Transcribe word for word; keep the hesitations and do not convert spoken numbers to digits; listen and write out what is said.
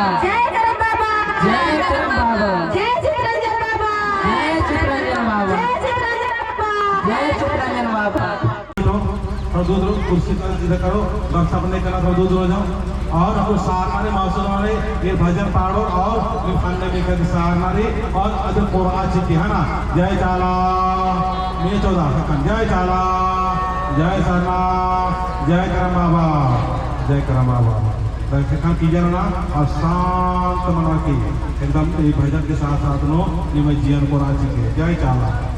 जय करम बाबा। जय करम बाबा। जय चितरंजन बाबा। जय चितरंजन बाबा। जय चितरंजन बाबा। जय चितरंजन बाबा। थोड़ा दूर रहो, कुर्सी पर इधर करो, दर्शक ने करा थोड़ा दूर रहो जाओ। और आपको सारना रे, मासुम रे, ये भजन पाड़ो और ये फंडे में कर सारना रे, और अदर कोरा चिके है ना, जय चाला, मैं चौदह second, जय चाला, जय सरना, जय करम बाबा, जय करम बाबा। दर्शकन की जनना और शांत मना की एकदम ये भजन के साथ साथ नू निम्है जियन कोरा चिके। जय चाला।